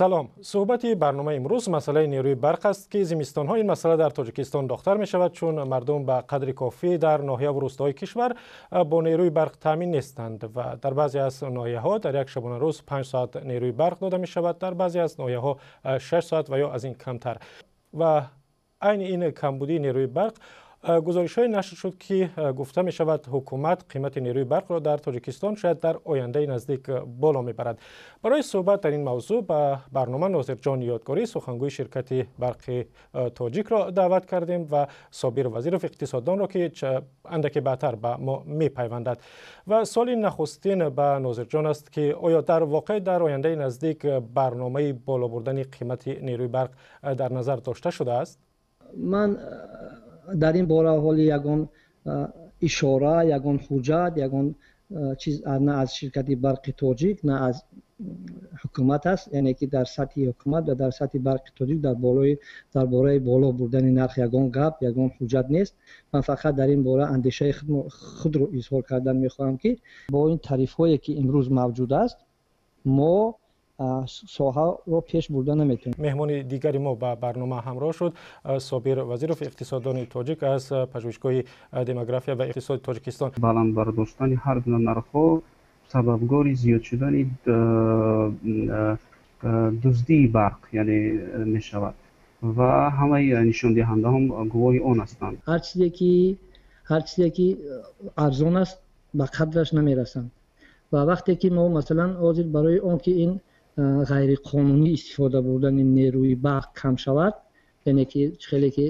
Салом. Суҳбати барномаи имрӯз масъалаи нерӯи барқ аст, ки зимистонҳо ин масъала дар Тоҷикистон доғтар мешавад, чун мардум ба қадри кофӣ дар ноҳияву рӯстоҳои кишвар бо нерӯи барқ таъмин нестанд ва дар баъзе аз ноҳияҳо дар як шабонарӯз 5 соат нерӯи барқ дода мешавад, дар баъзе аз ноҳияҳо 6 соат ва ё аз ин камтар. Ва айни ин камбудии нерӯи барқ, гузоришҳое нашр шуд, ки гуфта мешавад, ҳукумат қимати нерӯи барқро дар Тоҷикистон шояд дар ояндаи наздик боло мебарад. Барои суҳбат дар ин мавзӯъ ба барнома Нозирҷон Ёдгорӣ, сухангӯи ширкати Барқи Тоҷикро даъват кардем ва Собир Вазиров, иқтисоддонро, ки андаке баъдтар ба мо мепайвандад. Ва суоли нахустин ба Нозирҷон аст, ки оё дар воқеъ дар ояндаи наздик барномаи боло бурдани қимати нерӯи барқ дар назар дошта шудааст? Ман дар ин бора ҳоли ягон ишора, ягон ҳуҷҷат, ягон чиз на аз ширкати Барқи Тоҷик, на аз ҳукумат аст, яъне ки дар сатҳи ҳукумат ва дар сатҳи Барқи Тоҷик дар бораи боло бурдани нарх ягон гап, ягон ҳуҷҷат нест. Ман фақат дар ин бора андешаи худро изҳор кардан мехоҳам, ки бо ин тарифҳое, ки имрӯз мавҷуд аст, мо соҳаро пеш бурда наметавонем. Меҳмони дигари мо ба барнома ҳамроҳ шуд: Собир Вазиров, иқтисоддони тоҷик аз Пажӯҳишгоҳи демография ва иқтисоди Тоҷикистон. Баланд бардоштани ҳар гуна нархҳо сабабгори зиёд шудани дуздии барқ, яъне, мешавад ва ҳамаи нишондиҳандаҳо гувоҳи он ҳастанд. Ҳар чизе ки арзон аст, ба қадраш намерасанд. Ва вақте ки мо, масалан, ҳозир барои он ки ин ғайриқонунӣ истифода бурдани нерӯи барқ кам шавад, яъне ки хеле ки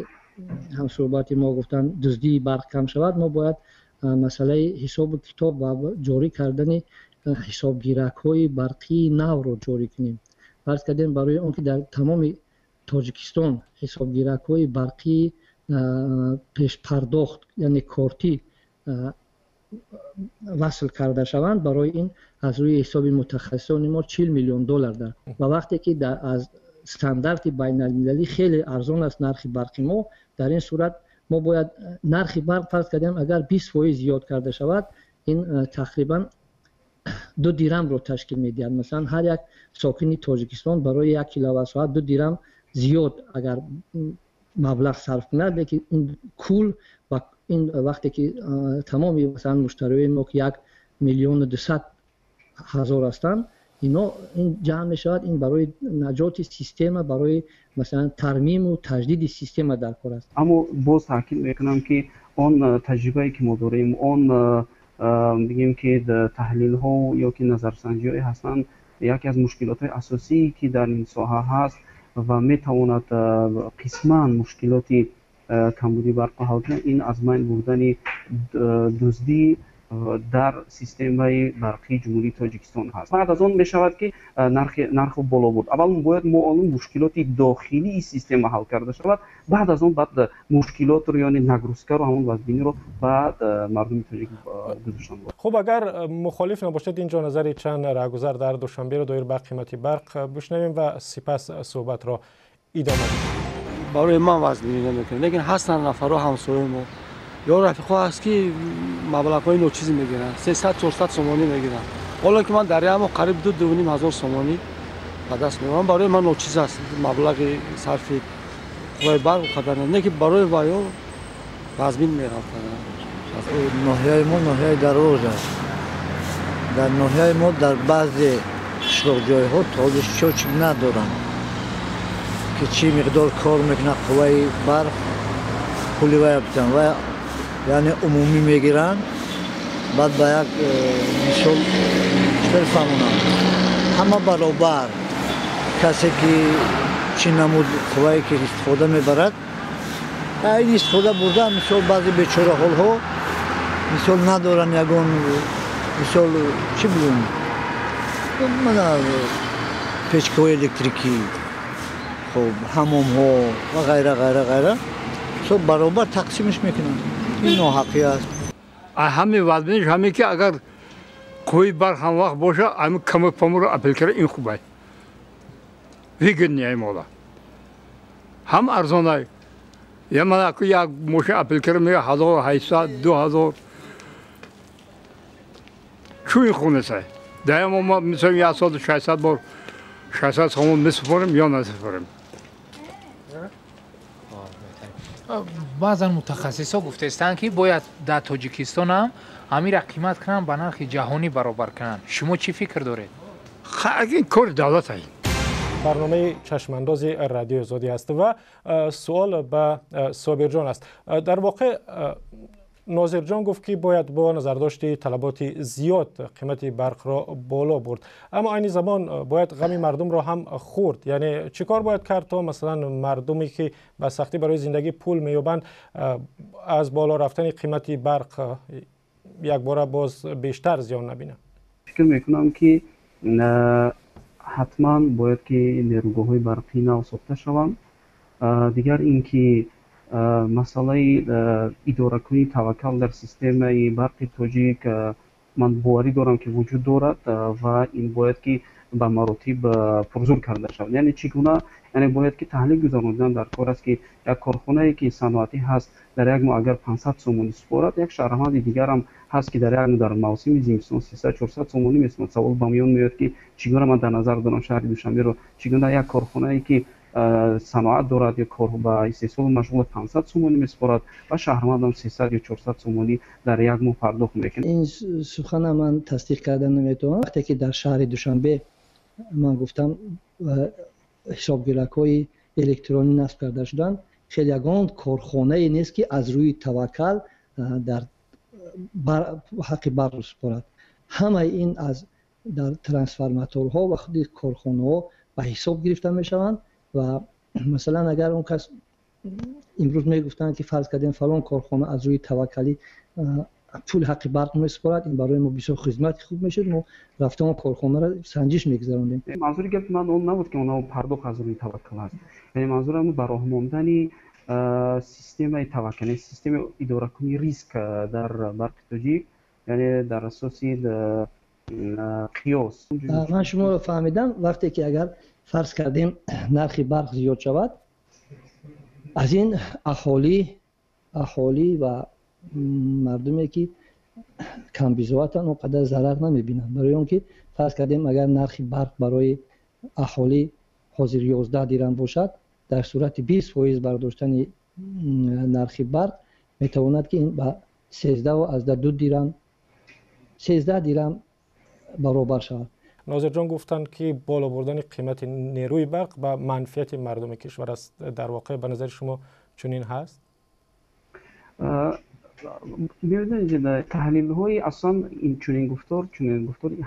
ҳамсӯҳбати мо гуфтанд, дуздии барқ кам шавад, мо бояд масъалаи ҳисобу китоб ва ҷорӣ кардани ҳисобгиракҳои барқии навро ҷорӣ кунем. Фарз кардем, барои он ки дар тамоми Тоҷикистон ҳисобгиракҳои барқии пешпардохт, яъне кортӣ, васл карда шаванд, барои ин аз рӯи ҳисоби мутахассисони мо 40 миллион доллар дар ва вақте ки аз стандарти байналмилалӣ хеле арзон аст нархи барқи мо, дар ин сурат мо бояд нархи барқ, фарз кардем, агар 20% зиёд карда шавад, ин тақрибан 2 дирамро ташкил медиҳад. Масалан, ҳар як сокини Тоҷикистон барои 1 киловатт соат 2 дирам зиёд агар маблағ сарф кунад, лекин ин кул ва ин вақте ки тамоми, масалан, муштариёни мо, ки 1 200 000 ҳастанд, ино ин ҷамъ мешавад. Ин барои наҷоти система, барои, масалан, тармиму таҷдиди система дар кор аст. Аммо боз таъкид мекунам, ки он таҷрибае, ки мо дорем, он бигем, ки таҳлилҳо ё ки назарсанҷиҳое ҳастанд, яке аз мушкилотҳои асосие, ки дар ин соҳа ҳаст ва метавонад қисман мушкилоти камбудии барқро ҳал кунад, ин аз байн бурдани дуздӣ дар системаи барқии Ҷумҳурии Тоҷикистон ҳаст. Баъд аз он мешавад, ки нархро боло бурд. Аввал бояд мо он мушкилоти дохилии система ҳал карда шавад, баъд аз он баъд мушкилотро, яъне нагрузкаро, ҳамон вазбиниро ба мардуми тоҷик гузоштан. Хуб, агар мухолиф набошед, инҷо назари чанд раҳгузар дар Душанберо доир ба қимати барқ бишнавем ва сипас суҳбатро идома диҳем. Барои ман вазбинӣ намекунад, лекин ҳастанд нафарҳо, ҳамсояи мо ё рафиқҳо ҳаст, ки маблағҳои ночиз мегиранд, 300, 400 сомонӣ мегиранд, ҳоло ки ман дар як моҳ қариб 2-2,5 ҳазор сомонӣ ба даст меорам. Барои ман ночиз аст маблағи сарфи қувваи барқ, қадар не ки барои ваё вазмин мерафтад. Ноҳияи мо ноҳияи Дарвоз аст. Дар ноҳияи мо дар баъзе қишлоқҷойҳо то счётчик надоранд, ки чӣ миқдор кор мекунад қувваи барқ, пули вая битан ва яъне умумӣ мегиранд. Баъд ба як мисол чӣ фаҳмонам, ҳама баробар, касе ки чӣ намуд қуввае ки истифода мебарад, ин истифода бурда. Мисол, баъзе бечораҳолҳо, мисол, надоранд ягон, мисол, чӣ бигӯм, печкаҳои электрикӣ, хуб, ҳамомҳо ва ғайра, ғайра, ғайра. Мисол, баробар тақсимш мекунанд. Ин ноҳақӣ аст. Ҳами вазбиниш ҳаме, ки агар қувваи барқ ҳам вақт боша, ҳами каму-памуро апел кара, ин хуб ай, выгодный ай, мола ҳам арзонай. Я ман аку як мошин апел кара мега 1800, 2000, чӯ ин хунесай. Даям мо, мисол, як солу 600 бор. 600 сомон месупорем ё насупорем. Баъзан мутахассисҳо гуфтаистанд, ки бояд дар Тоҷикистон ҳам ҳамира қимат кунанд, ба нархи ҷаҳонӣ баробар кунанд. Шумо чӣ фикр доред? Ин кори давлат аст. Барномаи Чашмандози Радиои Озодӣ аст ва суол ба Собирҷон аст. Дар воқеъ Нозирҷон гуфт, ки бояд бо назардошти талаботи зиёд қимати барқро боло бурд, аммо айни замон бояд ғами мардумро ҳам хӯрд. Яъне чӣ кор бояд кард, то масалан мардуме, ки ба сахтӣ барои зиндагӣ пул меёбанд, аз боло рафтани қимати барқ якбора боз бештар зиён набинанд? Фикр мекунам, ки ҳатман бояд ки нерӯгоҳҳои барқӣ нав сохта шаванд. Дигар ин ки масъалаи идоракунии таваккал дар системаи барқи тоҷик, ман боварӣ дорам, ки вуҷуд дорад ва ин бояд ки ба маротиб пурзур карда шавад. Яъне чӣ гуна? Яъне бояд ки таҳлил гузаронидан дар кор аст, ки як корхонае ки саноатӣ ҳаст, дар як моҳ агар 500 сомонӣ супорад, як шаҳрванди дигарам ҳаст, ки дар як моҳ дар мавсими зимистон 300, 400 сомонӣ месупорад. Савол ба миён меояд, ки чӣ гуна, ман дар назар дорам шаҳри Душанберо, чӣ гуна як корхонае ки саноат дорад ё кор ба истеҳсол машғул 500 сомонӣ месупорад ва шаҳрвандам 300 ё 400 сомонӣ дар як моҳ пардохт мекунад? Ин сухана ман тасдиқ карда наметавонам. Вақте ки дар шаҳри Душанбе, ман гуфтам, ҳисобгиракҳои электронӣ насб карда шуданд, хеле ягон корхонае нест, ки аз рӯи таваккал дар ҳаққи барқро супорад. Ҳамаи ин аз дар трансформаторҳо ва худи корхонаҳо ба ҳисоб гирифта мешаванд. Ва масалан, агар он кас имрӯз мегуфтанд, ки фарз кардем, фалон корхона аз рӯи таваккалӣ пули ҳаққи барқ месупорад, ин барои мо бисёр хизмати хуб мешуд. Мо рафта он корхонаро санҷиш мегузарондем. Манзури гапи ман он набуд, ки онҳо пардохт аз рӯи таваккал аст. Яъне манзурам ба роҳ мондани системаи таваккал, яъне системаи идоракунии риск дар барқи тоҷик, яъне дар асоси қиёс. Ман шуморо фаҳмидам. Вақте ки агар фарз кардем, нархи барқ зиёд шавад, аз ин аҳолӣ ва мардуме, ки камбизоатанд, он қадар зарар намебинанд, барои он ки фарз кардем, агар нархи барқ барои аҳолӣ ҳозир 11 дирам бошад, дар сурати 20% бардоштани нархи барқ метавонад, ки ин ба 13,2 дирам, 13 дирам баробар шавад. Нозирҷон гуфтанд, ки боло бурдани қимати нерӯи барқ ба манфиати мардуми кишвар аст. Дар воқеъ ба назари шумо чунин ҳаст? Мебинед, таҳлилҳои аслан ин чунин гуфтор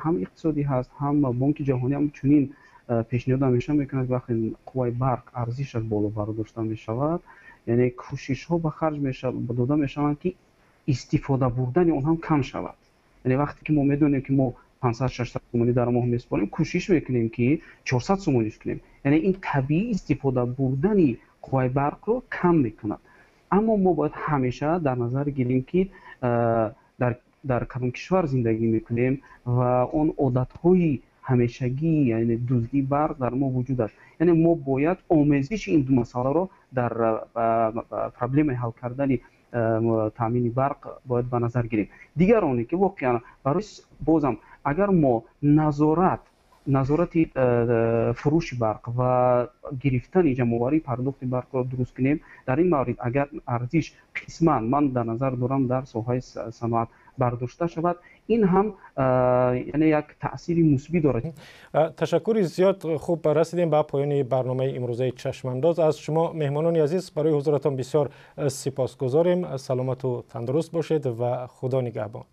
ҳам иқтисодӣ ҳаст, ҳам Бонки Ҷаҳонӣ ҳам чунин пешниҳод ҳамеша мекунад. Вақте қувваи барқ арзишаш боло бардошта мешавад, яъне кӯшишҳо ба харҷ дода мешаванд, ки истифода бурдани он ҳам кам шавад. Яъне вақте ки мо медонем, ки мо 500, 600 сомонӣ дар моҳ месупорем, кӯшиш мекунем, ки 400 сомониш кунем. Яъне ин табиӣ истифода бурдани қувваи барқро кам мекунад. Аммо мо бояд ҳамеша дар назар гирем, ки дар кадом кишвар зиндагӣ мекунем ва он одатҳои ҳамешагӣ, яъне дуздии барқ дар мо вуҷуд аст. Яъне мо бояд омезиши ин ду масъаларо дар проблемаи ҳал кардани таъмини барқ бояд ба назар гирем. Дигар оне ки воқеан барои бозам агар мо назорати фурӯши барқ ва гирифтани ҷамъоварии пардохти барқро дуруст кунем, дар ин маврид агар арзиш қисман, ман дар назар дорам дар соҳаи саноат, бардошта шавад, ин ҳам яъне як таъсири мусбӣ дорад. Ташаккури зиёд. Хуб, расидем ба поёни барномаи имрӯзаи Чашмандоз. Аз шумо, меҳмонони азиз, барои ҳузуратон бисёр сипосгузорем. Саломату тандуруст бошед ва Худо нигаҳбон.